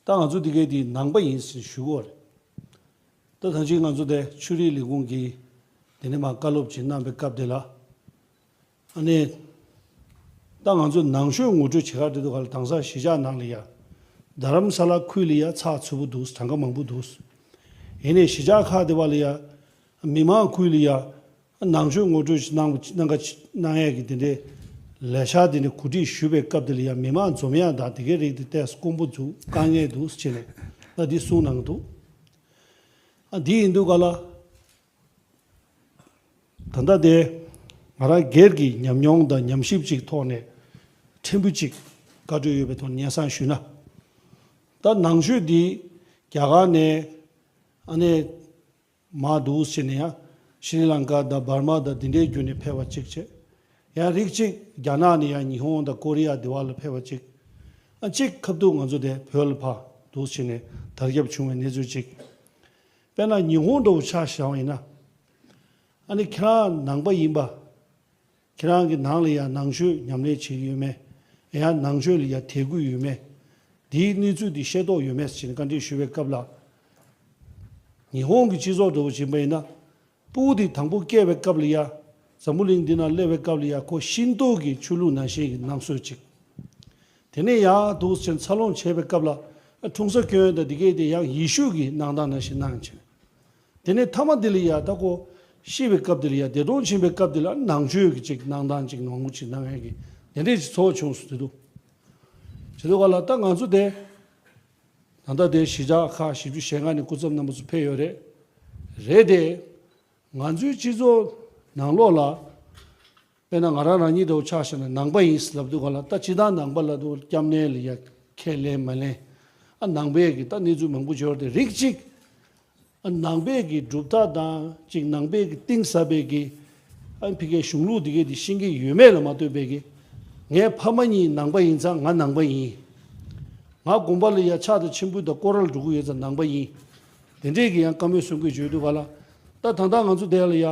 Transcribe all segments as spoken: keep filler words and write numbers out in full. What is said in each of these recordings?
ད་ང་ཚོ་འདི་གའི་འདི་ནང་པ་ཡིན་ཟེར་ཞུ་གི་ཡོད་རེད། ད་ད་ཅིག་ང་ཚོ་དེ་ཆོས་རིག་ལས་ཁུངས་ཀྱིས་དེ་ནས་མར་བཀའ་སློབ་ཅིག་གནང་བའི་སྐབས་དེ་ལ། ཨ་ནི། ད་ང་ཚོ་ནང་ཆོས་ངོ་སྤྲོད་བྱེད་ག་འགྲོ་དུས་ག་ལ་དེང་སང་གཞིས་ཆགས་ནང་ལ་ཡ། རྡ་རམ་ས་ལ་ཁུལ་ལ་ཡ་ཚགས་ཚུད་པོ་འདུག་གྲངས་ཀ་མང་པོ་འདུག་ཡིན་ནའི་གཞིས་ཆགས་ཁག་དེ་བ་ལ་ཡ། མི་མང་ཁུལ་ལ་ཡ། ནང་ཆོས་ངོ་སྤྲོད་ཞིག་གནང་གནང་ག་གནང་ཡས་ཀྱི་དེ་འདྲའི་ལས་འཆར་དེ་འདྲ་གོ་སྒྲིག་ཞུས་པའི་སྐབས་དེ་ལ་ཡ་མི་མང་འཛོམས་ཡས་དང་དེ་གའི་རིགས་དེ་ཏོག་ཙམ་དཀོན་པོ་འདུག་དཀའ་ངལ་འདུག་ཟེར་ནས་ད་འདི་གསུངས་གནང་འདུག་ཨ་འདི་ཡིན་དུས་ག་ལ། ད་ལྟ་དེ་ང་རང་སྒེར་གྱི་ཉམས་མྱོང་དང་ཉམས་ཞིབ་ཅིག་ཐོག་ནས་ཕྲན་བུ་ཅིག་བཀའ་འཁྲོལ་ཡོད་པའི་ཐོག་ནས་སྙན་སེང་ཞུས་ན། ད་ནང་ཆོས་འདི་རྒྱ་གར་ནས་ཨ་ནེ་མར་འདུག་ཟེར་ནས་ཡང་ཤྲི་ལང་ཀ་དང་འབར་མ་དང་འདི་འདྲའི་བརྒྱུད་ནས་ཕེབས་པ་གཅིག་བྱས། ཡང་རིགས་གཅིག་རྒྱ་ནག་ནས་ཡང་ཉི་ཧོང་དང་ཀོ་རི་ཡ་འདི་བ་ལ་ཕེབས་པ་གཅིག་ཨ་གཅིག་ཁ་ཐུག་ང་ཚོ་དེ་བོད་ལ་ཕར་འདུག་ཟེར་ནས་དར་ཁྱབ་བྱུང་བའི་གནས་ཚུལ་གཅིག་དཔེར་ན་ཉི་ཧོང་འདྲ་བོ་ཆ་བཞག་པ་ཡིན་ན། ཨ་ནི་ཁྱེད་རང་ནང་པ་ཡིན་པ། ཁྱེད་རང་གི་ནང་ལ་ཡང་ནང་ཆོས་ཉམས་ལེན་བྱེད་ཀྱི་ཡོད་མེད། ཡང་ནང་ཆོས་ལ་ཡང་དད་གུས་ཡོད་མེད། འདིའི་གནས་ཚུལ་འདི་ཤེས་རྟོགས་ཡོད་མེད་ཟེར་ནས་བཀའ་འདྲི་ཞུ་བའི་སྐབས་ལ། ཉི་ཧོང་གི་སྤྱི་ཚོགས་འདྲ་བོ་ཡིན་པ་ཡིན་ན། སྤུ་གུ་དེ་དང་པོ་སྐྱེས་པའི་སྐབས་ལ་ཡ། འཛམ་བུ་གླིང་འདི་ན་སླེབས་པའི་སྐབས་ལ་ཡ་ཁོ་ཤིན་ཏོ་གི་ཆོས་ལུགས་ནང་བཞིན་གྱི་སྣང་ཚུལ་ཅིག་དེ་ནས་ཡར་འདུག་ཟེར་འཚར་ལོངས་བྱས་པའི་སྐབས་ལ་འཁྲུངས་ས་སྐྱོན་དང་འདི་གས་དེ་ཡང་ཡེ་ཤུ་གི་གནང་སྟངས་ནང་བཞིན་གནང་བྱས། དེ་ནས་མཐའ་མ་འདི་ལ་ཡ་ད་ཁོ་ཤི་བའི་སྐབས་འདི་ལ་ཡ་བདེ་སྟོང་ཕྱིན་པའི་སྐབས་འདི་ལ་ནང་ཆོས་ཀྱི་ཅིག་གནང་སྟངས་ཅིག་མང་པོ་ཅིག་གནང་ཡས་ཀྱི་དེ་འདྲས་ཅིག་ཚོར་བྱུང་སོང་དེ་འདུག་བྱེད་དུས་ག་ལ་ད་ང་ཚོ་དེ། ད་ལྟ་དེ་གཞིས་ཆགས་ཁག་བཞི་བཅུ་ཞེ་ལྔ་ནས་སྐུ་ཚབ་རྣམ་པ་ཚོ་ཕེབས་ཡོད་རེད། རེད་དེ། ང་ཚོའི་སྤྱི་ཚོགས་ནང་ལོགས་ལ། དཔེར་ན་ང་རང་རང་ཉིད་འདྲ་བོ་ཆ་བཞག་ན་ནང་པ་ཡིན་ཟེར་ལབ་དུས་ག་ལ་ད་སྤྱིར་བཏང་ནང་པ་ལབ་དུས་སྐྱབས་གནས་ལ་ཡ་ཁས་ལེན་མ་ལེན། ཨ་ནང་པའི་གི་ད་གནས་ཚུལ་མང་པོ་འབྱོར་ཏེ་རིགས་གཅིག་ཨ་ནང་པའི་གི་གྲུབ་མཐའ་དང་གཅིག་ནང་པའི་གི་གཏིང་ཟབ་པའི་གི་ཨ་ཕ་གིའི་གཞུང་ལུགས་འདི་གའི་དེ་ཤེས་ཀྱི་ཡོད་མེད་ལ་མ་ལྟོས་པའི་གི། ངའི་ཕ་མ་གཉིས་ནང་པ་ཡིན་ཙང་ང་ནང་པ་ཡིན། ང་དགོན་པ་ལ་ཡ་ཕྱག་དང་མཆོད་འབུལ་དང་སྐོར་ར་ལ་འགྲོ་གི་ཡོད་ཙང་ནང་པ་ཡིན། དེ་འདྲས་ཀྱི་ཡང་བཀའ་མོལ་གསུང་གི་བརྗོད་དུས་ག་ལ། ད་ད་ལྟ་ང་ཚོ་དེ་ལ་ཡ།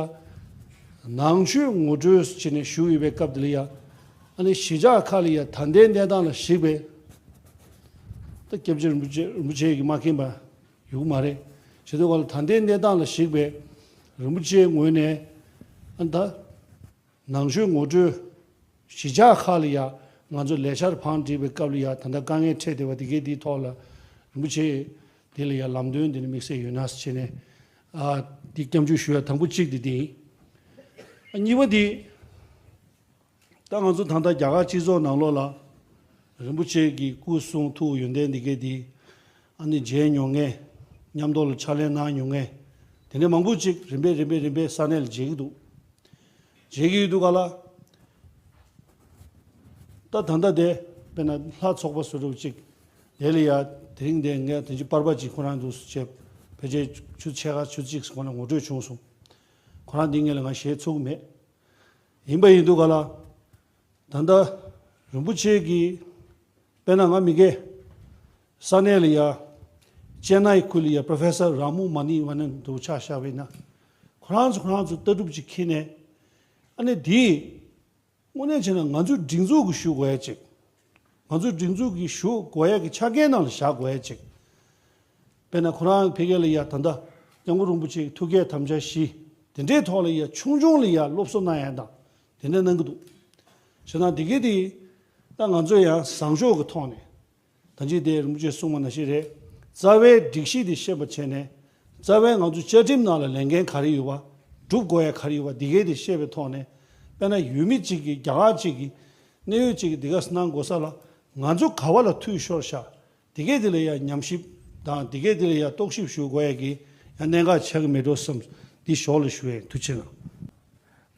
ནང་ཆོས་ངོ་སྤྲོད་བྱས་ནས་ཞུ་ཡོད་པའི་སྐབས་དེ་ལ་ཡ། ཨ་ནི་གཞིས་ཆགས་ཁག་ལ་ཡ་ད་ལྟའི་གནས་སྟངས་ལ་གཞིགས་པའི། ད་སྐྱབས་རྗེ་རིན་པོ་ཆེ་རིན་པོ་ཆེ་གིས་མ་མཁྱེན་པ་ཡོད་མ་རེད། བྱེད་དུས་ག་ལ་ད་ལྟའི་གནས་སྟངས་ལ་གཞིགས་པའི་རིན་པོ་ཆེའི་ངོས་ནས་ཨ་ད་ནང་ཆོས་ངོ་སྤྲོད་གཞིས་ཆགས་ཁག་ལ་ཡ་ང་ཚོ་ལས་འཆར་བང་སྒྲིག་པའི་སྐབས་ལ་ཡ་ད་ལྟ་དཀའ་ངལ་འཕྲད་བསྡད་པ་དེ་གའི་དེའི་ཐོག་ལ་རིན་པོ་ཆེ་དེ་ལ་ཡ་ལམ་སྟོན་དེ་ནས་དམིགས་བསལ་ཡོད་ན་ཟེར་བྱས་ནས་ཨ་འདི་སྐྱབས་འཇུག་ཞུ་ཡ་དང་པོ་གཅིག་དེ་དེ་ཡིན། ཨ་གཉིས་པ་དེ། ད་ང་ཚོ་ད་ལྟ་རྒྱ་གར་སྤྱི་ཚོགས་ནང་ལོགས་ལ་རིན་པོ་ཆེ་གི་སྐུ་གསུང་ཐུགས་ཡོན་ཏན་འདི་གའི་འདི་ཨ་ནི་མཇལ་མྱོང་མཁན། མཉམ་དུ་ལ་ཕྱག་ལས་གནང་མྱོང་མཁན་དེ་འདྲ་མང་པོ་ཅིག་རིམ་པས་རིམ་པས་རིམ་པས་ས་གནས་ལ་མཇལ་གྱི་འདུག་མཇལ་གྱི་ཡོད་འདུག་ག་ལ། ད་ད་ལྟ་དེ་དཔེར་ན་ལྷ་ཚོགས་པ་བཟོ་འདྲ་ཅིག་དེ་ལ་ཡ་དེ་རིང་དེ་ངས་དེ་ཅིག་པར་པ་ཅིག་ཁོ་རང་འདུག་སེ་བྱས་ཕལ་ཆེར་ཆུ་ཚོད་ཕྱེད་ཀ་ཆུ་ཚོད་གཅིག་ཁོ་ན་ངོ་སྤྲོད་བྱུང་སོང་། ཁོ་རང་འདི་ངས་ལ་ང་ཞེ་ཚུགས་མེད། ཡིན་པ་ཡིན་འདུག་ག་ལ། ད་ལྟ་རིན་པོ་ཆེ་གིས་དཔེར་ན་ང་མི་དགེ་ས་གནས་ལ་ཡ་ཅེན་ནའི་ཁུལ་ལ་ཡ་པྲོ་ཕེ་སར་ར་མུ་མ་ནི་ཝ་ནན་འདུག་ཆ་བཞག་པ་ཡིན་ན། ཁོ་རང་ཚོ་ཁོ་རང་ཚོ་ལྟ་གྲུབ་ཅིག་འཁྱེར་ནས་ཨ་ནི་དེ་དངོས་གནས་བྱས་ན་ང་ཚོའི་སྒྲིག་འཛུགས་ཀྱི་ཞུ་དགོས་ཡ་ཅིག་ང་ཚོའི་སྒྲིག་འཛུགས་ཀྱི་ཞུ་དགོས་ཡ་གི་ཆ་རྐྱེན་ནང་ལ་བཞག་དགོས་ཡ་ཅིག་དཔེར་ན་ཁོ་རང་ཕ་གི་ལ་ཡ་ད་ལྟ་སྐྱབས་མགོན་རིན་པོ་ཆེའི་ཐུགས་བསྐྱེད་དམ་བཅའ་བཞི་དེ་འདྲའི་ཐོག་ལ་ཡ་ཆུང་ཆུང་ལ་ཡ་སློབ་གསོ་གནང་ཡ་དང་དེ་འདྲ་གནང་གི་འདུག་བྱས་ན་དེ་གི་དེ་ད་ང་ཚོ་ཡང་བཟང་ཕྱོགས་ཀྱི་ཐོག་ནས་ད་ཅི་དེ་རིན་པོ་ཆེས་གསུངས་པ་ནང་བཞིན་རེད། རྩ་བའི་སྒྲིག་གཞི་དེ་ཤེས་པ་བྱས་ནས་རྩ་བའི་ང་ཚོ་བཅའ་ཁྲིམས་ནང་ལ་ལས་འགན་ག་རེ་ཡོད་པ་སྒྲུབ་དགོས་ཡ་ག་རེ་ཡོད་པ་དེ་གི་དེ་ཤེས་པའི་ཐོག་ནས་དཔེར་ན་ཡུལ་མི་གཅིག་གིས་རྒྱ་གར་གཅིག་གིས་གནད་ཡོད་གཅིག་གིས་དེ་ག་གནང་དགོས་ས་ལ་ང་ཚོ་ག་བ་ལ་འཐུས་ཤོར་ཤག་དེ་གས་དེ་ལ་ཡང་ཉམས་ཞིབ་དང་དེ་གས་དེ་ལ་ཡང་རྟོག་ཞིབ་ཞུ་དགོས་ཡ་གི་ཡང་གནད་འགག་ཆགས་ཀྱི་མེད་འགྲོ་བསམ། འདི་ཞོར་ལ་ཞུ་ཡས་ཐུགས་ཆེ་གནང་།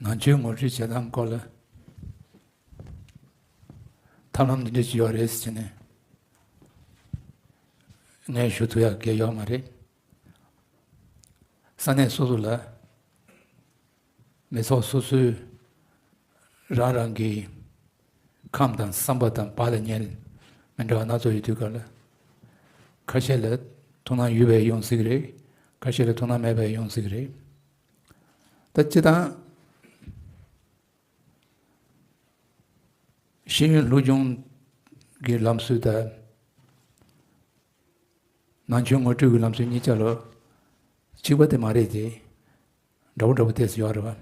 ནང་ཆོས་ངོ་སྤྲོད་བྱེད་སྟངས་སྐོར་ལ་ཐབས་ལམ་འདི་འདྲ་ཅིག་ཡོད་རེད་ཟེར་ནས་ངས་ཞུ་ཐུབ་ཡ་གལ་ཡོད་མ་རེད། ས་གནས་སོ་སོ་ལ་མི་ཚོགས་སོ་སོའི་རང་རང་གི་ཁམས་དང་བསམ་པ་དང་བག་ལ་ཉལ་མི་འདྲ་བ་སྣ་ཚོགས་ཡོད་དུས་ག་ལ། ཁ་ཤས་ལ་ཐུགས་སྣང་ཡོད་པའི་ཡོང་སྲིད་རེད། ཁ་ཤས་ལ་ཐུགས་སྣང་མེད་པའི་ཡོང་སྲིད་རེད། ད་སྤྱིར་བཏང་ཤེས་ཡོན་སློབ་སྦྱོང་གི་ལམ་སྲོལ་དང་། ནང་ཆོས་ངོ་སྤྲོད་ཀྱི་ལམ་སྲོལ་གཉིས་ཆ་ལ་གཅིག་པ་དེ་མ་རེད་དེ། འདྲ་བོ་འདྲ་བོ་ཏོག་ཙམ་ཡོད་རེད་བ།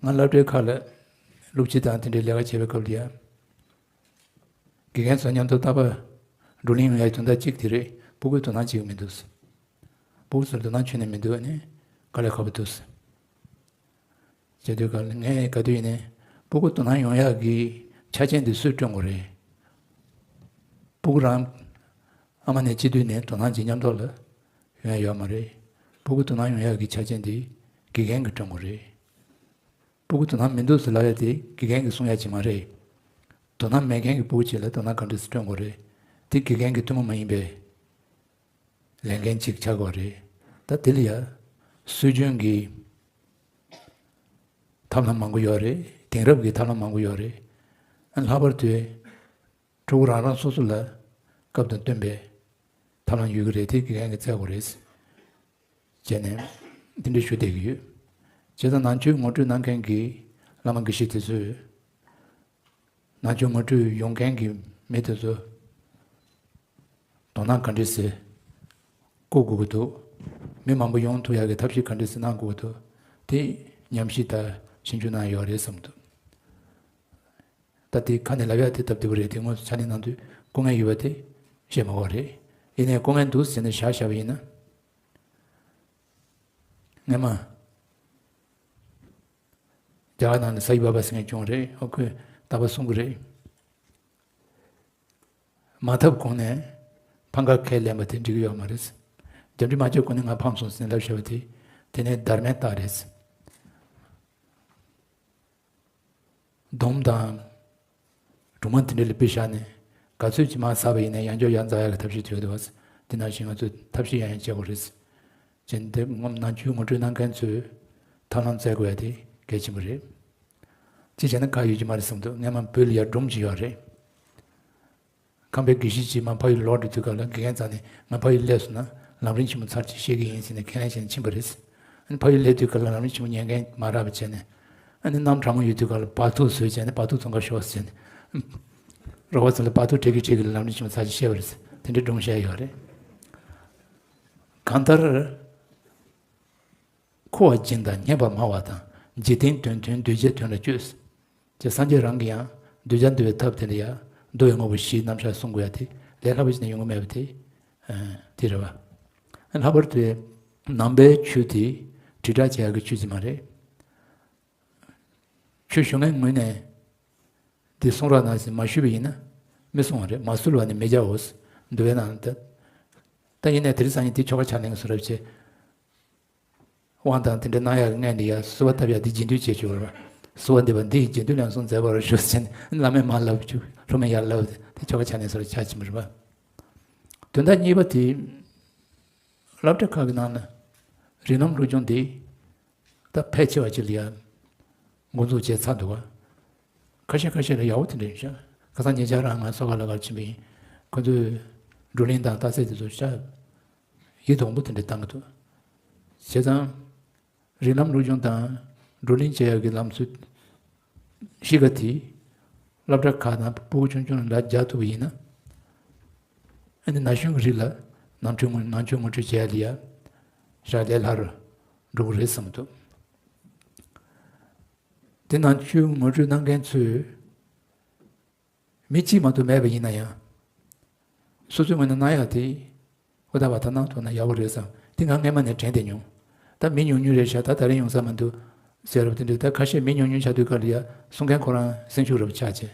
ང་སློབ་གྲྭའི་ཁག་ལ་སློབ་སྤྱི་དང་དེ་འདྲའི་ལས་ཀ་བྱེད་པའི་སྐབས་ལ་ཡ། དགེ་རྒན་ཚོ་མཉམ་དུ་རྟག་པར་བགྲོ་གླེང་ཡོང་ཡ་དོན་དག་གཅིག་དེ་རེད། སྤུ་གུའི་དོ་སྣང་བྱེད་ཀྱི་མི་འདུག་སྤུ་གུ་ཚོར་དོ་སྣང་བྱེད་ནས་མི་འདུག་ནས་དཀའ་ལས་ཁག་པོ་འདུག་བྱེད་དུས་སྐབས་ལ་ངས་ག་དུས་ཡིན་ནའི་སྤུ་གུ་དོ་སྣང་ཡོང་ཡག་གི་ཆ་རྐྱེན་འདི་སུས་བསྐྲུན་དགོས་རེད། སྤུ་གུ་རང་ཨ་མ་ནས་སྐྱེས་དུས་ནས་དོ་སྣང་བྱེད་མཉམ་དུ་ལ་ཡོང་ཡ་ཡོད་མ་རེད། སྤུ་གུ་དོ་སྣང་ཡོང་ཡག་གི་ཆ་རྐྱེན་འདི་དགེ་རྒན་གྱིས་བསྐྲུན་དགོས་རེད། སྤུ་གུ་དོ་སྣང་མི་འདུག་ཟེར་ལབ་ཡ་དེ་དགེ་རྒན་གྱིས་གསུང་ཡ་ཅིག་མ་རེད། དོ་སྣང་མེད་མཁན་གྱི་སྤུ་གུ་ཅིག་ལ་དོ་སྣང་ག་འདྲ་སེ་བསྐྲུན་དགོས་རེད། དེ་དགེ་རྒན་གྱི་ཐུན་མོང་མ་ཡིན་པའི་ལས་འགན་ཅིག་ཆགས་དགོས་རེད། ད་དེ་ལ་ཡ་སྲོལ་རྒྱུན་གྱི་ཐབས་ལམ་མང་པོ་ཡོད་རེད། དེང་རབས་ཀྱི་ཐབས་ལམ་མང་པོ་ཡོད་རེད། ཨ་ལྷག་པར་དུ་ཕྲུ་གུ་རང་རང་སོ་སོ་ལ་སྐབས་དང་བསྟུན་པའི་ཐབས་ལམ་ཡོད་ཀྱི་རེད། དེ་དགེ་རྒན་གྱིས་བཙལ་དགོས་རེད། བྱས་ནས་འདི་འདྲ་ཞུ་བསྡད་ཀྱི་ཡོད། བྱས་ཙང་ནང་ཆོས་ངོ་སྤྲོད་གནང་མཁན་གྱི་བླ་མ་དགེ་བཤེས་དེ་ཚོས་ནང་ཆོས་ངོ་སྤྲོད་ཡོང་མཁན་གྱི་མི་དེ་ཚོ་དོ་སྣང་ག་འདྲ་སེ་བསྐུལ་དགོས་ཀྱི་འདུག་མི་མང་པོ་ཡོང་ཐུབ་ཡག་གི་ཐབས་ཤེས་ག་འདྲ་སེ་གནང་དགོས་ཀྱི་འདུག་དེ་ཉམས་ཞིབ་དང་ཞིབ་འཇུག་གནང་ཡོད་རེད་བསམ་འདུག་ད་དེ་ཁ་ནས་ལབ་ཡག་དེ་སྟབས་བདེ་པོ་རེད། དེ་དངོས་སུ་ཕྱག་ལས་གནང་དུས་སྐུ་ངལ་ཡོད་པ་དེ་བཤད་མ་དགོས་རེད། ཡིན་ནའི་སྐུ་ངལ་འདུག་ཟེར་ནས་བཞག་བཞག་པ་ཡིན་ན། སྔན་མ་རྒྱ་གར་ནང་ནས་ས་ཡི་བྷ་བྷ་ཟེར་མཁན་བྱུང་རེད། ཨོ་ཁོས་རྟག་པར་གསུང་གི་རེད། མ་ཐབས་གོང་ནས་ཕམ་ཁ་ཁས་ལེན་པ་དེ་འགྲིག་གི་ཡོད་མ་རེད། རྒྱབ་འདྲི་མ་བྱས་གོང་ནས་ང་ཕམ་སོང་ཟེར་ནས་ལབ་བཞག་པ་དེ་དེ་ནས་སྡར་མའི་རྟགས་རེད། སྡོམ་དང་སྒྲུང་མ་དེ་འདྲ་ལ་དཔེ་བཞག་ནས་ག་ཚོད་ཅིག་མར་ཟགས་པ་ཡིན་ན་ཡང་བསྐྱར་ཡར་འཛེག་ཡག་གི་ཐབས་ཤེས་བྱེད་འདུག་བ། དེ་ནང་བཞིན་ང་ཚོས་ཐབས་ཤེས་ཡང་ཡང་བྱེད་དགོས་རེད། བྱས་ནས་དེ་ངོ་ནང་ཆོས་ངོ་སྤྲོད་གནང་མཁན་ཚོས་ཐབས་ལམ་བཙལ་དགོས་ཡ་དེ་གལ་ཆེན་པོ་རེད། ཅི་བྱས་ན་ཁག་ཡོད་ཀྱི་མ་རེད་བསམ་འདུག་སྔན་མ་བོད་ལ་ཡ་སྒྲུང་ཅིག་ཡོད་རེད། ཁམས་པའི་དགེ་བཤེས་ཅིག་མར་ཕ་ཡུལ་ལོག་འགྲོ་དུས་སྐབས་ལ་དགེ་རྒན་རྩ་ནས་ང་ཕ་ཡུལ་སླེབས་སོང་ན་ལམ་རིམ་ཆེན་མོ་ཚར་གཅིག་བཤད་ཀྱི་ཡིན་ཟེར་ནས་ཁས་ལེན་བྱས་ནས་ཕྱིན་པ་རེད། ཨ་ནི་ཕ་ཡུལ་སླེབས་དུས་སྐབས་ལ་ལམ་རིམ་ཆེན་མོ་ཉན་མཁན་མ་རག་པ་བྱས་ནས། ཨ་ནི་གནམ་གྲང་མོ་ཡོད་དུས་སྐབས་ལ་བར་ཐུག་བཟོས་བྱས་ནས་བར་ཐུག་ཚོང་ཁང་ཤོག་ཟེར་ནས། རོགས་པ་ཚོ་ལ་བར་ཐུག་སྤྲད་ཀྱི་སྤྲད་ཀྱི་ལམ་རིམ་ཆེན་མོ་ཚར་གཅིག་བཤད་པ་རེད། དེ་འདྲའི་སྒྲུང་བཤད་ཡོད་རེད། གང་ལྟར། འཁོར་བ་འཇིག་དང་ཉེས་པར་སྨྲ་བ་དང་། འཇིག་རྟེན་དོན་མཐུན་གདུལ་བྱའི་དོན་ལ་སྤྱོད། ཅེས་སངས་རྒྱས་རང་གིས་ཡང་གདུལ་བྱ་འདུལ་བའི་ཐབས་དེ་ལ་ཡང་འདུལ་བའི་དངོས་པོ་བཞིའི་རྣམ་གཞག་གསུང་དགོས་ཡ་དེ་ལས་སླ་པོ་ཞིག་ནས་ཡོང་གི་མེད་པ་དེ། ཨ་དེ་རེད་བ། ལྷག་པར་དུ་ནང་པའི་ཆོས་དེ་དྲིལ་བསྒྲགས་བྱེད་ཡག་གི་ཆོས་ཅིག་མ་རེད། ཆོས་ཞུ་མཁན་ངོས་ནས་འདི་གསུང་རོགས་གནང་ཟེར་མ་ཞུས་པ་ཡིན་ན་མི་གསུང་བ་རེད། མ་གསོལ་བ་ནི་མི་བྱའོ། འདུལ་བའི་ནང་ད་ད་ཡིན་ནའི་དེ་རིང་སང་ཉིན་དེ་ཆོ་ག་ཕྱག་ལེན་གྱི་བཟོ་འདྲ་བྱས། དབང་དང་དེ་འདྲ་གནང་ཡག་གི་སྔོན་ནས་ཡ་གསོལ་བ་བཏབ་ཡག་འདི་རྗེས་ཟློས་བྱེད་ཆོག་རེད་པ། གསོལ་བ་འདེབས་པ་འདི་ཡི་རྗེས་ཟློས་ལན་གསུམ་མཛད་པར་ཞུ་ཟེར་ནས་བླ་མས་མར་ལབ་བཅུག་སློབ་མས་ཡར་ལབ་དེ་ཆོ་ག་ཕྱག་ལེན་བཟོ་འདྲ་ཆགས་ཕྱིན་པ་རེད་པ། དོན་དག་གཉིས་པ་དེ། སློབ་གྲྭ་ཁག་གི་ནང་ན་རིགས་ལམ་སློབ་སྦྱོང་འདི་ད་ཕལ་ཆེ་བ་ཅིག་ལ་ཡ་འགོ་འཛུགས་བྱས་ཚར་འདུག་ག་ཁ་ཤས་ཁ་ཤས་ལ་ཡག་པོ་དེ་འདྲ་ཡིན་ཤག་ཁ་སང་ཉེ་ཆར་རང་ང་གསོ་ཁ་ལ་གར་ཕྱིན་པ་ཡིན། ཁོ་ཚོས་བགྲོ་གླེང་དང་རྟགས་གསལ་དེ་ཚོ་ཤག་ཡིད་དུ་འོང་པོ་དེ་འདྲ་བཏང་གི་འདུག་བྱས་ཙང་། རིགས་ལམ་སློབ་སྦྱོང་དང་བགྲོ་གླེང་བྱེད་ཡག་གི་ལམ་སྲོལ་གཤིས་ཀ་དེ་སློབ་གྲྭ་ཁག་ནང་སྤུ་གུ་ཆུང་ཆུང་ལ་རྒྱག་ཐུབ་པ་ཡིན་ན། ཨ་ནི་ན་གཞོན་གྱི་རིགས་ལ་ནང་ཆོས་ངོ་ནང་ཆོས་ངོ་སྤྲོད་བྱེད་ཡག་ལ་ཡ་ཞག་ལས་སླ་རུ་འགྲོ་གི་རེད་བསམ་གྱི་འདུག་དེ་ནང་ཆོས་ངོ་སྤྲོད་གནང་མཁན་ཚོས། མི་གཅིག་མ་གཏོགས་མེད་པ་ཡིན་ན་ཡང་། སོ་སོའི་ངོས་ནས་གནང་ཡག་དེ། ཨོ་ད་བ་ད་གནང་ཐུབ་ན་ཡག་པོ་རེད་བསམ། དེ་ང་སྔན་མ་ནས་དྲན་བསྡད་མྱོང་། ད་མི་ཉུང་ཉུང་རེད་ཤག་ད་ད་རེས་ཡོང་ས་མི་འདུག་ཟེར་བ་དེ་འདྲ། ད་ཁ་ཤས་མི་ཉུང་ཉུང་ཆགས་དུས་སྐབས་ལ་ཡ་གསུང་མཁན་ཁོ་རང་སེམས་ཤུགས་རབ་ཆག་བྱས།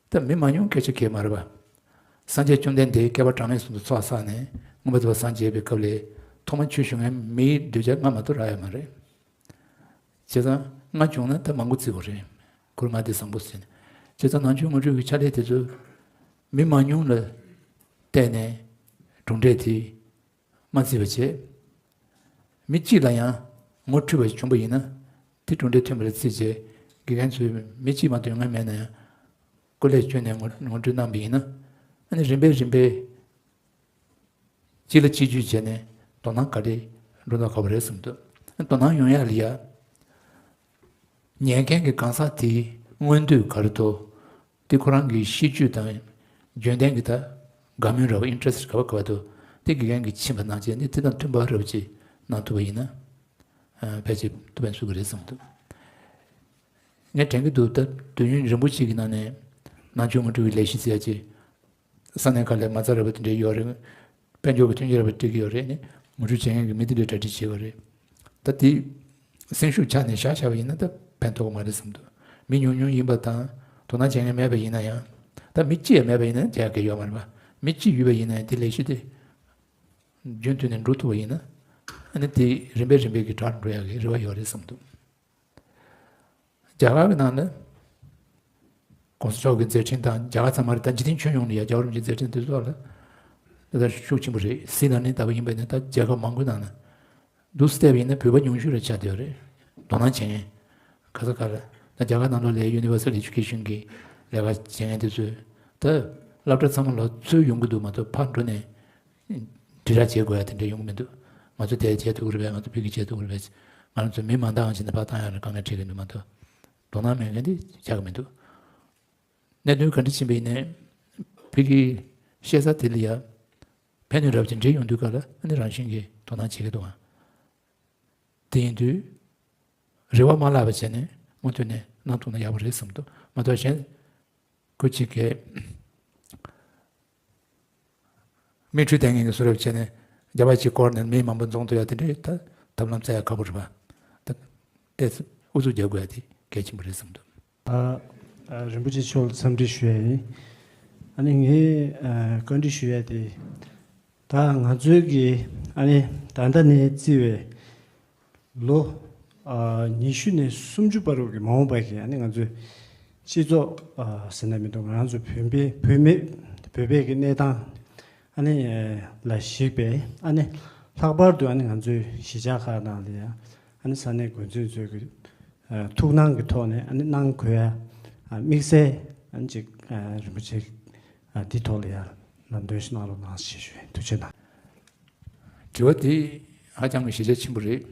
ད་མི་མ་ཉུང་སྐད་ཆ་གལ་མ་རེད་པ། སངས་རྒྱས་བཅོམ་ལྡན་འདས་བསྐལ་པ་གྲངས་མེད་གསུམ་དུ་ཚོགས་བསགས་ནས་མངོན་པར་བདེ་བར་སངས་རྒྱས་པའི་སྐབས་ལ། ཐོག་མར་ཆོས་ཞུ་མཁན་མིའི་གདུལ་བྱ་ལྔ་མ་གཏོགས་རག་ཡོད་མ་རེད། བྱས་ཙང་ལྔ་བྱུང་ན་ད་མང་པོ་བརྩི་དགོས་རེད། ཁོར་ལྔ་དེ་བཟང་པོ་ཟེར་ནས། བྱས་ཙང་ནང་ཆོས་ངོ་སྤྲོད་ཀྱི་ཕྱག་ལས་དེ་ཚོ་མི་མང་ཉུང་ལ་བལྟས་ནས་གྲུབ་འབྲས་དེ་མ་བརྩི་བ་བྱས། མི་གཅིག་ལ་ཡང་ངོ་འཕྲོད་པ་ཞིག་བྱུང་པ་ཡིན་ན་དེ་གྲུབ་འབྲས་ཐོན་པ་ལ་བརྩིས་བྱས། དགེ་རྒན་ཚོས་མི་གཅིག་མ་གཏོགས་ཡོང་མཁན་མེད་ན་ཡང་སྐུ་ལས་བསྐྱོན་ནས་ངོ་ངོ་སྤྲོད་གནང་པ་ཡིན་ན། ཨ་ནི་རིམ་པས་རིམ་པས། གཅིག་ལ་གཅིག་བརྒྱུད་བྱས་ནས་དོ་སྣང་ག་རེ་འགྲོ་ན་དགའ་པོ་རེད་བསམ་འདུག་དོ་སྣང་ཡོང་ཡག་ལ་ཡ། ཉན་མཁན་གྱི་གང་ཟག་དེའི་མངོན་འདོད་ག་རེ་འདུག་དེ་ཁོ་རང་གི་གཤིས་སྤྱོད་དང་རྒྱུན་ལྡན་གྱི་ད་དགའ་མོས་ར་བ་interest ག་བ་ག་བ་འདུག་དེ་དགེ་རྒན་གྱིས་ཕྱིན་པ་ནང་བཞིན་ནི་དེ་དང་མཐུན་པ་འདྲ་པོ་ཅིག་གནང་ཐུབ་པ་ཡིན་ན། ཨ། ཕལ་ཆེར་ཐུགས་ཕན་གསོས་ཀྱི་རེད་བསམ་འདུག། ངས་དྲན་གྱི་འདུག། ད་དུས་ཡུན་རིང་པོ་ཞིག་གི་ནང་ནས་ནང་ཆོས་ངོ་སྤྲོད་ཀྱི་ལས་གཞི་ཟེར་ཡ་ཅིག། ས་གནས་ཁག་ལ་མ་རྩ་ར་བ་དེ་འདྲ་ཡོད་རེད། དཔལ་འབྱོར་གྱི་མཐུན་རྐྱེན་ར་བ་སྤྲད་ཀྱི་ཡོད་རེད། ནི་ངོ་སྤྲོད་བྱེད་མཁན་གྱི་མི་དེ་འདྲ་གྲ་སྒྲིག་བྱེད་དགོས་རེད། ད་དེ་སེམས་ཤུགས་ཆག་ནས་བཞག་བཞག་པ་ཡིན་ན་ད་ཕན་ཐོགས་མ་རེད་བསམ་འདུག། མི་ཉུང་ཉུང་ཡིན་པ་དང་དོ་སྣང་བྱེད་མཁན་མེད་པ་ཡིན་ན་ཡང་། ད་མི་གཅིག་ཡང་མེད་པ་ཡིན་ན་བྱ་དགའ་ཡོད་མ་རེད་པ། མི་གཅིག་ཡོད་པ་ཡིན་ན་ཡང་དེ་ལས་གཞི་དེ་རྒྱུན་མཐུད་ནས་འགྲོ་ཐུབ་པ་ཡིན་ན། ཨ་ནི་དེ་རིམ་པས་རིམ་པས་ཀྱི་དྲག་འགྲོ་ཡག་གི་རེ་བ་ཡོད་རེད་བསམ་འདུག། རྒྱ་གར་གྱི་ནང་ལ་༸གོང་ས་མཆོག་གི་མཛད་འཕྲིན་དང་། རྒྱ་གར་ཚང་མ་རེད། ད་འཇིག་རྟེན་ཁྱོན་ཡོངས་ལ་ཡ་རྒྱལ་བ་རིན་པོ་ཆེའི་མཛད་འཕྲིན་དེ་ཚོ་ལ་ད་ལྟ་ཤུགས་ཆེན་པོ་རེད། སྲིད་ནང་ནས་ལྟ་བུ་ཡིན་པ་ཡིན་ན་ད་རྒྱལ་ཁབ་མང་པོའི་ནང་ལ་འདུག་སེ་བལྟས་པ་ཡིན་ན་བོད་པ་ཉུང་ཤོས་རེད་ཆགས་བསྡད་ཡོད་རེད། དོ་སྣང་བྱེད་མཁན་ག་ས་ག་ལ། ད་རྒྱ་གར་ནང་ལོགས་ལ་Universal Education གི་ལས་ཀ་བྱེད་མཁན་དེ་ཚོས་ད་སློབ་གྲྭ་ཚང་མ་ལ་ཚུར་ཡོང་གི་འདུག་མ་གཏོགས་ཕར་འགྲོ་ནས་དྲིལ་བསྒྲགས་བྱེད་དགོས་ཡ་དེ་འདྲ་ཡོང་གི་མི་འདུག། ང་ཚོ་དེ་བྱེད་ཐུབ་ཀྱི་རེད་པས། ང་ཚོ་ཕ་གིར་བྱེད་ཐུབ་ཀྱི་རེད་པས། ང་རང་ཚོ་མི་མང་དག་ཅིག་ནས་ཕར་བཏང་ཡ་ལ་དཀའ་ངལ་འཕྲད་ཀྱི་འདུག་མ་གཏོགས། དོ་སྣང་མེད་མཁན་དེ་ཆགས་ཀྱི་མི་འདུག། གནད་དོན་ག་འདྲ་ཕྱིན་པ་ཡིན་ནའི་ཕ་གིའི་བཤད་ས་དེ་ལ་ཡ་ཕན་ནུས་རབ་ཅིག་འདྲེས་ཡོང་དུས་སྐབས་ལ་ཨ་ནི་རང་བཞིན་གྱིས་དོ་སྣང་བྱེད་ཀྱི་འདུག་ཨང་། དེ་ཡིན་དུས་རེ་བ་མ་བརླག་པ་བྱས་ནས་མུ་མཐུད་ནས་གནང་ཐུབ་ན་ཡག་པོ་རེད་བསམ་འདུག་མ་གཏོགས། གཞན་ཁོ་གཅིག་གིས་དམིགས་འཁྲུལ་གཏན་ངན་གྱི་བཟོ་འདྲ་བྱས་ནས་རྒྱ་བལ་གཅིག་བསྐོར་ནས་མི་མང་པོ་འཛོམས་ཐུབ་ཡ་དེ་འདྲའི་ད་ཐབས་ལམ་བཙལ་ཡ་ཁག་པོ་རེད་པ། ད་ཏོག་ཙམ་ཨུ་ཚུགས་རྒྱག་དགོས་ཡ་དེ་གལ་ཆེན་པོ་རེད་བསམ་འདུག། ཨ། ཨ། རིན་པོ་ཆེ་མཆོག་ལ་འཚམས་འདྲི་ཞུ་ཡ་ཡིན། ཨ་ནི་ངས་ཨ་བཀའ་འདྲི་ཞུ་ཡ་དེ། ད་ང་ཚོའི་གི་ཨ་ནི་ད་ལྟ་ནས་བརྩིས་པའི་ལོ་ཨ་ཉི་ཤུ་ནས་སུམ་ཅུ་བར་དུ་གི་མ་འོངས་པ་གི་ཨ་ནི་ང་ཚོའི་སྤྱི་ཚོགས་ཨ་ཟེར་ན་མི་འདུག། ང་རང་ཚོ་བོད་པའི་བོད་མི་བོད་པའི་གི་གནས་སྟངས་ཨ་ནི་ལ་གཞིགས་པའི་ཨ་ནི་ལྷག་པར་དུ་ཨ་ནི་ང་ཚོའི་གཞིས་ཆགས་ཁག་ནང་ལ་ཡང་ཨ་ནི་ས་གནས་འགོ་འཛིན་ཚོའི་གི་ཨ་ཐུགས་སྣང་གི་ཐོག་ནས་ཨ་ནི་གནང་དགོས་ཡ་ཨ་དམིགས་བསལ་ཨ་ནི་ཅིག་ཨ་རིན་པོ་ཆེ་ཨ་འདི་ཐོག་ལ་ཡ་ལམ་སྟོན་ཞིག་གནང་རོགས་གནང་ཞེས་ཞུ་ཡ་ཡིན། ཐུགས་རྗེ་གནང་། དྲི་བ་དེ་ཧ་ཅང་གི་གཞི་རྒྱ་ཆེན་པོ་རེད།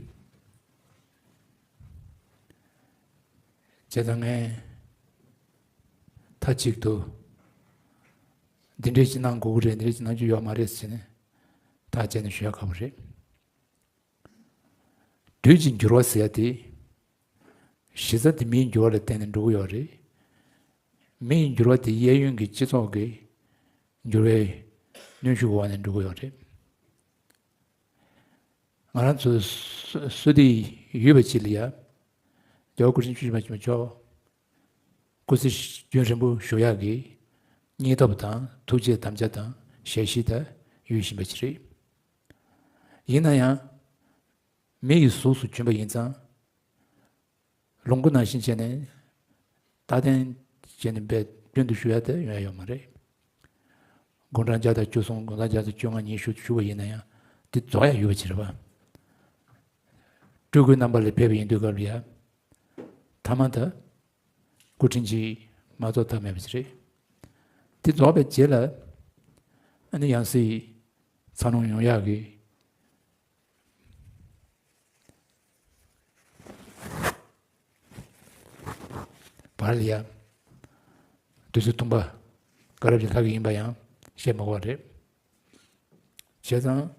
བྱས་ཙང་ངས་མཐའ་གཅིག་ཏུ་འདི་འདྲས་ཅིག་གནང་དགོས་ཀྱི་རེད། འདི་འདྲས་ཅིག་གནང་རྒྱུ་ཡོད་མ་རེད་ཟེར་ནས་ཐག་བཅད་ནས་ཞུ་ཡ་ཁག་པོ་རེད། དུས་ཀྱི་འགྱུར་བ་ཟེར་ཡ་དེ་གཞི་རྩ་དེ་མིའི་འགྱུར་བ་ལ་བརྟེན་ནས་འགྲོ་གི་ཡོད་རེད། མིའི་འགྱུར་བ་དེ་གཡས་གཡོན་གྱི་སྤྱི་ཚོགས་ཀྱི་འགྱུར་བའི་གནོན་ཤུགས་འོག་ནས་འགྲོ་གི་ཡོད་རེད། ང་རང་ཚོ་བསོད་བདེ་ཡོད་པ་ཅིག་ལ་ཡ། རྒྱལ་བ་སྐུ་ཕྲེང་བཅུ་བཞི་པ་ཆེན་པོ་མཆོག་སྐུ་ཚེ་རྒྱུན་རིང་པོ་བཞུགས་ཡག་གི་སྙིང་སྟོབས་དང་ཐུགས་རྗེ་དམ་བཅའ་དང་ཞལ་བཞེས་དེ་ཡོད་བཞིན་པ་ཅིག་རེད། ཡིན་ན་ཡང་། མི་ཡི་གཟུགས་སུ་གྱུར་པ་ཡིན་ཙང་། ལོངས་སྐུ་ནང་བཞིན་བྱས་ནས་རྟག་བརྟན་བྱས་ནས་འབད་རྒྱུན་དུ་བཞུགས་ཡ་དེ་ཡོང་ཡ་ཡོད་མ་རེད། དགུང་གྲངས་བརྒྱ་དང་བཅུ་གསུམ། དགུང་གྲངས་བརྒྱ་དང་བཅོ་ལྔ་ཉི་ཤུ་བཞུགས་པ་ཡིན་ན་ཡང་དེ་རྫོགས་ཡ་ཡོད་པ་ཅིག་རེད་པ། སྤྲུལ་སྐུའི་རྣམ་པ་ལ་ཕེབས་པ་ཡིན་དུས་སྐབས་ལ་ཡ། ཐ་མ་ད་སྐུ་ཕྲེང་གཅིག་མ་རྫོགས་ཐབས་མེད་པ་ཅིག་རེད། དེ་རྫོགས་པའི་རྗེས་ལ་ཨ་ནི་ཡང་སྲིད་འཚར་ལོངས་ཡོང་ཡག་གི་བར་ལ་ཡ། དུས་ཚོད་ཐུང་པ་སྐབས་རེ་ལྷག་གི་ཡིན་པ་ཡང་བཤད་མ་དགོས་པ་རེད། བྱས་ཙང་།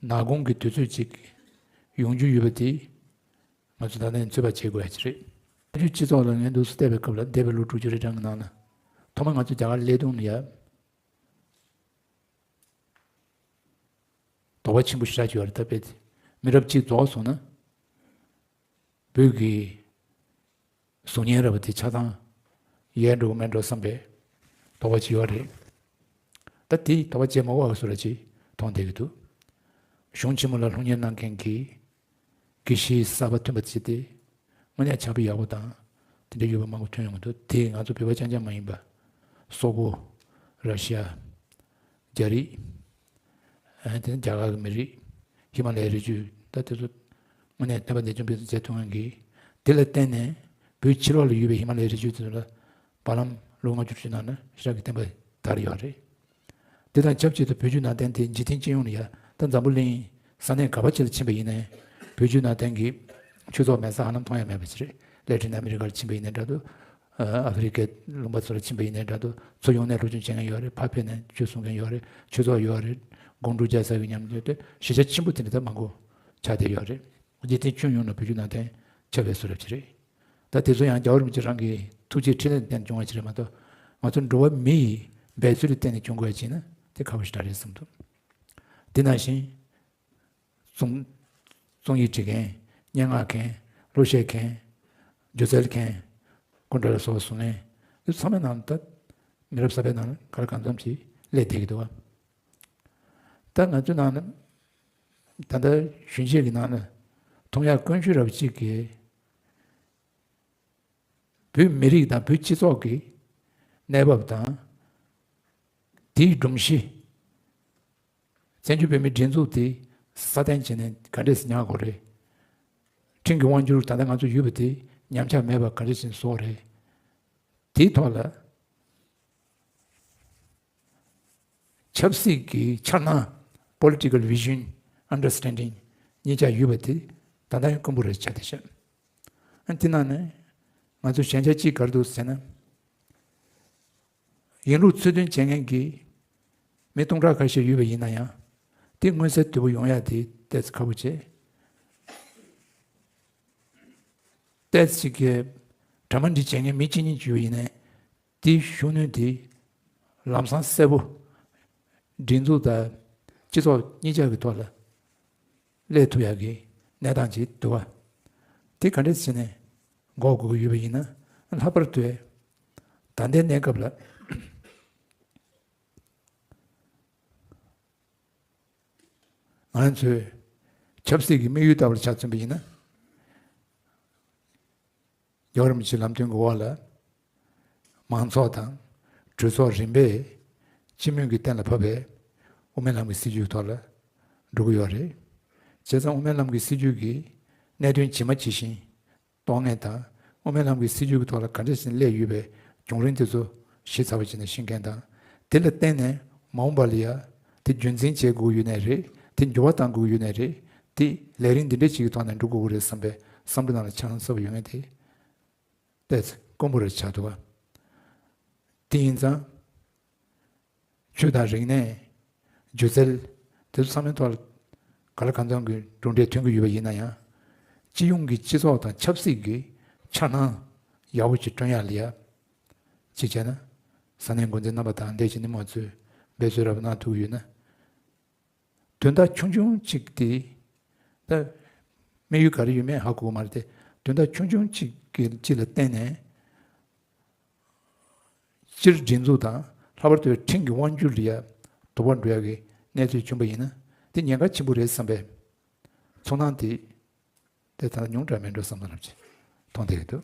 ནག་ཁུང་གི་དུས་ཚོད་ཅིག་ཡོང་རྒྱུ་ཡོད་པ་དེ་ང་ཚོ་ད་ནས་ཚོད་དཔག་བྱེད་དགོས་ཡ་ཅིག་རེད། ང་ཚོའི་སྤྱི་ཚོགས་ལ་ངས་འདུག་སེ་བལྟས་པའི་སྐབས་ལ་འདས་པའི་ལོ་དྲུག་ཅུ་རེ་གྲངས་ཀྱི་ནང་ན་ཐོག་མར་ང་ཚོ་རྒྱ་གར་སླེབས་དུས་ལ་ཡ། དོགས་པ་ཆེན་པོ་ཞེ་དྲག་ཅིག་ཡོད་རེད། ད་དཔེ་དེ་མི་རབས་གཅིག་རྫོགས་སོང་ན། བོད་ཀྱི་གཟུགས་བརྙན་ར་བ་དེ་ཆ་ཚང་ཡལ་འགྲོ་གི་མེད་འགྲོ་བསམ་པའི་དོགས་པ་ཅིག་ཡོད་རེད། ད་དེ་དོགས་པ་བྱེད་མ་དགོས་པ་བཟོ་འདྲ་ཅིག་མཐོང་བསྡད་ཀྱི་འདུག། གཞུང་ཆེན་མོ་ལ་སློབ་གཉེར་གནང་མཁན་གྱི་དགེ་བཤེས་གསར་པ་ཐོན་པ་བྱས་ཏེ། དངོས་གནས་བྱ་བ་ཡག་པོ་དང་དེ་འདྲ་ཡོད་པ་མང་པོ་ཐོན་ཡོང་གི་འདུག། དེ་ང་ཚོ་བོད་པ་རྐྱང་རྐྱང་མ་ཡིན་པ། སོག་པོ། ར་ཤི་ཡ། རྒྱ་རིགས། ཨ། དེ་ནི་རྒྱ་གར་གྱི་མི་རིགས། ཧི་མ་ལ་ཡའི་རི་རྒྱུད། ད་དེ་ཚོ་དངོས་གནས་སྟོན་པ་འདས་མཆོག་དཔེ་མཛད་ཐུབ་མཁན་གྱིས། དེ་ལ་བརྟེན་ནས་བོད་ཕྱི་ལོགས་ལ་ཡོད་པའི་ཧི་མ་ལ་ཡའི་རི་རྒྱུད་དེ་ཚོ་ལ་བར་ལམ་ལོ་ལྔ་བཅུ་ཞིག་ནང་ན་ཞེ་དྲག་གི་བསྟན་པ་དར་ཡོད་རེད། དེ་དང་ཆབས་ཅིག་ཏུ་བོད་བརྒྱུད་ནང་བསྟན་དེ་འཇིག་རྟེན་སྤྱི་ཡོངས་ལ་ཡ། ད་འཛམ་བུ་གླིང་ས་གནས་ག་པར་ཅིག་ལ་ཕྱིན་པ་ཡིན་ནའི་བོད་བརྒྱུད་ནང་བསྟན་གྱི་ཆོས་ཚོགས་མེད་ས་ཧ་ལམ་མཐོང་ཡ་མེད་པ་ཅིག་རེད། ལེ་ཊིན་ཨ་མེ་རི་ཀར་ཕྱིན་པ་ཡིན་ནའི་འདྲ་འདུག། ཨ་ཨ་ཧྥེ་རི་ཀའི་ལུང་པ་ཚོ་ལ་ཕྱིན་པ་ཡིན་ནའི་འདྲ་འདུག་ཚུར་ཡོང་ནས་སློབ་སྦྱོང་བྱེད་མཁན་ཡོད་རེད། ཕར་ཕེབས་ནས་ཆོས་གསུང་མཁན་ཡོད་རེད། ཆོས་ཚོགས་ཡོད་རེད། དགོང་དྲོ་ཇ་ཟ་གི་མཉམ་དུ་དེ་གཞིས་ཆགས་ཆེན་པོ་དེ་འདྲ་ད་མང་པོ་ཆགས་བསྡད་ཡོད་རེད། འཇིག་རྟེན་ཁྱོན་ཡོངས་ནས་བོད་བརྒྱུད་ནང་བསྟན་ཁྱབ་པའི་བཟོ་འདྲ་ཅིག་རེད། ད་དེ་ཚོ་ཡང་རྒྱལ་བ་རིན་པོ་ཆེ་རང་གི་ཐུགས་རྗེ་ཕྲིན་ལས་བརྟེན་བྱུང་བ་ཅིག་རེད་མ་གཏོགས། ང་ཚོ་འགྲོ་བ་མི་ཡི་འབད་རྩོལ་ལ་བརྟེན་ནས་བྱུང་དགོས་ཡ་ཅིག་ན་དེ་ཁག་པོ་ཞེ་དྲག་རེད་བསམ་འདུག་དེ་ནང་བཞིན། རྩོམ། རྩོམ་ཡིག་འབྲི་མཁན། སྙན་ངག་མཁན། གླུ་གཞས་མཁན། སྒྱུ་རྩལ་མཁན། སྐུ་འདྲ་ལ་སོགས་གསུང་མཁན། འདི་ཚང་མའི་ནང་ད་མི་རབས་གསར་པའི་ནང་ག་ལ་གང་འཚམ་ཞིག་སླེབས་བསྡད་ཀྱི་འདུག་བ། ད་ང་ཚོའི་ནང་ན་ད་ལྟ་གཞོན་སྐྱེས་ཀྱི་ནང་ན་མཐོང་ཡག་ཀུན་སྤྱོད་རབ་གཅིག་གི་བོད་མི་རིགས་དང་བོད་སྤྱི་ཚོགས་ཀྱི་གནས་བབ་དང་། དེའི་སྒྲོམ་གཞི། བཙན་བྱོལ་བོད་མིའི་སྒྲིག་འཛུགས་དེ་སྲ་བརྟན་བྱས་ནས་ག་འདྲས་སེ་ཉར་དགོས་རེད། ཁྲིམས་ཀྱི་དབང་སྒྱུར་ད་ལྟ་ང་ཚོ་ཡོད་པ་དེ་ཉམས་ཆག་མེད་པར་ག་འདྲས་སེ་བཟོ་དགོས་རེད། དེའི་ཐོག་ལ་ཆབ་སྲིད་ཀྱི་འཆར་སྣང་། Political Vision Understanding གཉིས་ཆ་ཡོད་པ་དེ་ད་ལྟ་ཡང་དཀོན་པོ་རེད་ཆགས་བསྡད་ཤག་ཨ་དེ་ནང་ནས་ང་ཚོ་ཞན་ཆ་གཅིག་ག་རེ་འདུག་ཟེར་ན། ཡིན་ལུགས་ཚུལ་མཐུན་བྱེད་མཁན་གྱི་མི་སྟོང་ཕྲག་ཁ་ཤས་ཡོད་པ་ཡིན་ན་ཡང་། དེ་མངོན་གསལ་དོད་པོ་ཡོང་ཡ་དེ་ཏོག་ཙམ་ཁག་པོ་བྱེད། ཏོག་ཙམ་གྱི་གྲ་མ་འགྲིག་བྱེད་མཁན་མི་གཅིག་གཉིས་ཅིག་ཡོད་ཡིན་ནའི། དེའི་ཤུགས་སྣོན་དེ་ལམ་སང་གསལ་པོ་སྒྲིག་འཛུགས་དང་སྤྱི་ཚོགས་གཉིས་ཆ་གི་ཐོག་ལ་སླེབས་ཐུབ་ཡག་གི་གནས་སྟངས་ཅིག་འདུག་བ། དེ་ག་འདྲས་བྱས་ནས་འགོག་དགོས་ཀྱི་ཡོད་པ་ཡིན་ན། ལྷག་པར་དུ་ད་ལྟའི་གནས་སྐབས་ལ་ང་ཚོས་ཆབ་སྲིད་ཀྱི་དམིགས་ཡུལ་ལྟ་བུར་ཆ་མཚོན་པ་ཡིན་ན། རྒྱལ་བ་རིན་པོ་ཆེའི་ལམ་སྟོན་གྱི་འོག་ལ། མང་ཚོགས་དང་གྲོས་ཚོགས་རིམ་པས་སྤྱི་མོས་ཀྱིས་གཏན་ལ་ཕབ་པའི་དབུ་མའི་ལམ་གྱི་སྲིད་བྱུས་ཐོག་ལ་འགྲོ་གི་ཡོད་རེད། བྱས་ཙང་དབུ་མའི་ལམ་གྱི་སྲིད་བྱུས་ཀྱི་གནད་དོན་ཇི་མ་ཇི་བཞིན་རྟོགས་མཁན་དང་། དབུ་མའི་ལམ་གྱི་སྲིད་བྱུས་ཀྱི་ཐོག་ལ་ག་འདྲ་ཞིག་སླེབས་ཡོད་པའི་བྱུང་རིམ་དེ་ཚོ་ཞིབ་ཚགས་པོ་བྱས་ནས་ཤེས་མཁན་དང་། དེ་ལ་བརྟེན་ནས་མ་འོངས་པ་ལ་ཡ་དེ་རྒྱུན་འཛིན་བྱེད་དགོས་ཡོད་ནའི་རེད། དེ་འགྱུར་བ་གཏང་དགོས་ཡོད་ནའི་རེད། དེ་ལས་རིམ་འདི་འདྲ་ཞིག་གི་ཐོག་ནས་འགྲོ་དགོས་ཀྱི་རེད་བསམ་པའི་བསམ་བློ་ནང་ལ་འཆར་སྣང་གསར་པ་ཡོང་མཁན་དེ་ཏོག་ཙམ་དཀོན་པོ་རེད་ཆགས་འདུག་བ། དེ་ཡིན་ཙང་། ཆོས་དང་རིག་གནས། སྒྱུ་རྩལ། དེ་ཚོ་ཚང་མའི་ཐོག་ལ་ག་ལ་གང་འཚམ་གྱི་གྲུབ་འབྲས་ཐོན་གྱི་ཡོད་པ་ཡིན་ན་ཡང་། སྤྱི་ཡོངས་ཀྱི་སྤྱི་ཚོགས་དང་ཆབ་སྲིད་ཀྱི་འཆར་སྣང་ཡག་པོ་ཅིག་བསྐྲུན་ཡག་ལ་ཡ། གཅིག་བྱས་ན། ས་གནས་འགོ་འཛིན་རྣམ་པ་དང་འདས་ཀྱི་སྣེ་མོ་ཚོས་འབད་རྩོལ་རབ་གནང་ཐུབ་ཀྱི་ཡོད་ན། དོན་དག་ཆུང་ཆུང་གཅིག་དེ། ད། དམིགས་ཡུལ་ག་རེ་ཡོད་མེད་ཧ་གོ་གི་མ་རེད་དེ། དོན་དག་ཆུང་ཆུང་གཅིག་གི་གཅིག་ལ་བརྟེན་ནས། སྤྱིར་སྒྲིག་འཛུགས་དང་། ལྷག་པར་དུ་ཁྲིམས་ཀྱི་དབང་སྒྱུར་ལ་ཡ་དོགས་པ་འགྲོ་ཡ་གི་གནས་ཚུལ་བྱུང་པ་ཡིན་ན། དེ་ཉེན་ཁ་ཆེན་པོ་རེད་བསམ་པའི་ཚོར་སྣང་དེ། དེ་ལྟར་ཉུང་དྲགས་མེད་འགྲོ་བསམ་བློ་རབ་ཅིག་ཐོངས་བསྡད་ཀྱི་འདུག